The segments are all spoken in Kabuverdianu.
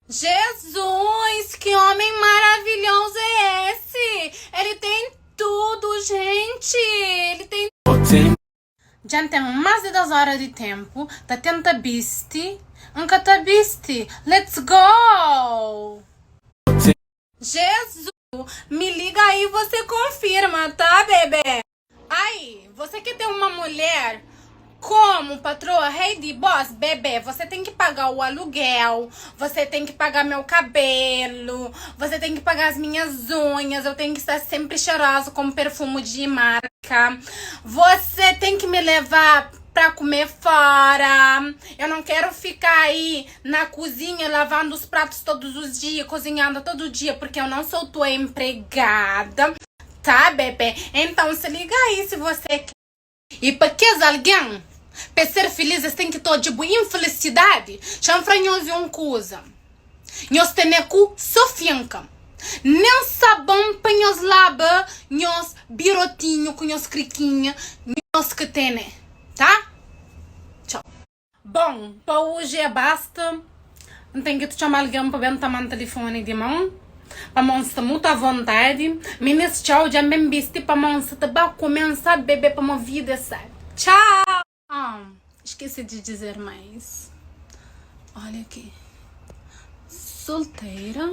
Jesus, que homem maravilhoso é esse? Ele tem tudo, gente. Ele tem. Dja N ten más di 2 óra di ténpu ta tenta bisti, N ka ta bisti, let's go! Jesus, me liga aí você confirma, tá bebê? Aí, você que tem uma mulher como patroa, rei de boss, bebê, você tem que pagar o aluguel, você tem que pagar meu cabelo, você tem que pagar as minhas unhas, eu tenho que estar sempre cheirosa com perfume de marca. Você tem que me levar pra comer fora. Eu não quero ficar aí na cozinha lavando os pratos todos os dias, cozinhando todo dia, porque eu não sou tua empregada. Tá, bebê? Então se liga aí se você quer. E pa kes algen, pa es ser feliz es ten ki ta odja bu infelisidadi. Xa N fra nhos un kuza, nhos tene ku so finka, nen sabon pa nhos laba nhos birotinhu ku nhos krikinha nhos ka tene, ta? Txau. Bon, pa oji é basta. N ten ki txoma algen pa ben toma-m telefoni di mon, pamó N sta mutu avontadi. Minis, txau, dja N ben bisti pamó N sa ta ba kumensa bebe pamó vida é sabi. Txau! Oh, skese di dizer mais. Olha aqui. Solteira,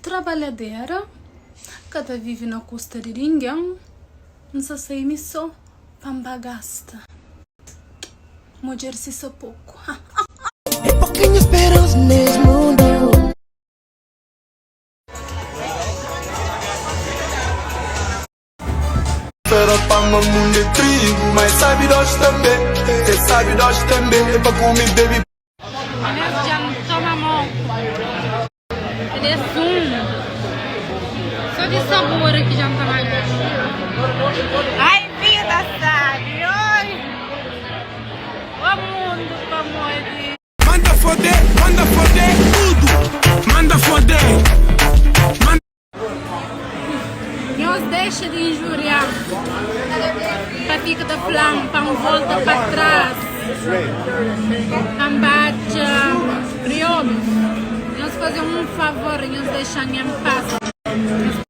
trabalhadera, ka ta vive na kusta di ningen. N sa sai mi so pa N ba gasta. Mudjer si sa poku. É poquinha esperança nesse mundo. Fera pa ma mundo é trigo, mas sabe dós também. Cê sabe dós também, é pa come e bebe. Inês dja N toma mó. El é sumo. Só di sabor ki dja N ta maga. Ai vida sabi, oi. Ó mundu pamodi. Manda foder, manda foder tudo. Manda foder. Manda. Nhos dexa di injuriam pa fika ta flam pa N volta pa tras pa N badja kriolu. Nhos faze-m un favor, nhos dexa-m en pas.